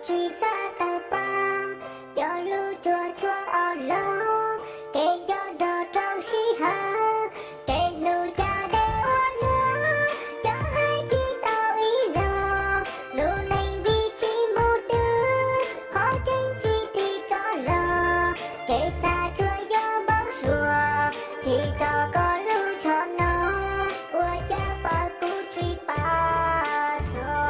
Tsis xav tawm pab cov lus cuag tshuaj ob los, kev nco nrog rau sij hawm, kev hlub cas deb ua luaj, cov hais tsis tau ib los, lub neej vim tsis mus twg, qhov tseeb tsis tig rov los, kev xav cuag yuav npau suav, thim rau koj lub tsho no, ua cas pom kuv tsis pom txog.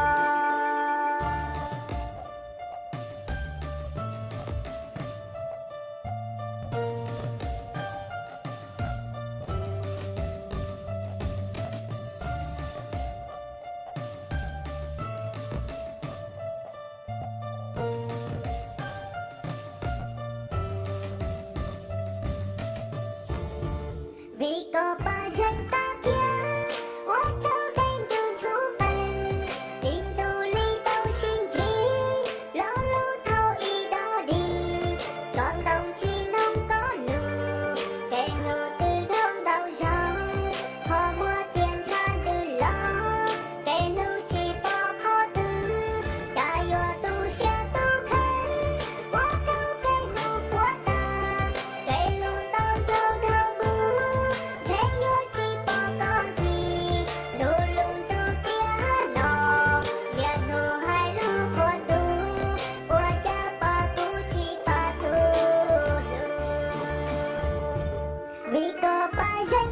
Vim koj pab zeej tag thiab, ua rau dej ntuj ntshuv qees, tib ntus li tau sib ntsib, lo lus thaum ib do dig, tsob ntoo tsis noog koj lus, kev hlub twb dhau ntau zaus, qhov muag txias ntshav ntws los, kev hlub tsis pom qhov twg, cas yuav tu siab tu kheev, ua rau kev hlub puas tag, kev hlub tau zaum dhau mus, ntshe yuav tsis pom koj ntxiv, ntuj lub ntuj tiam no, niaj hnub hais lus qhuav ntuj, ua cas pom kuv tsis pom tus hlub. Vim koj pab zeej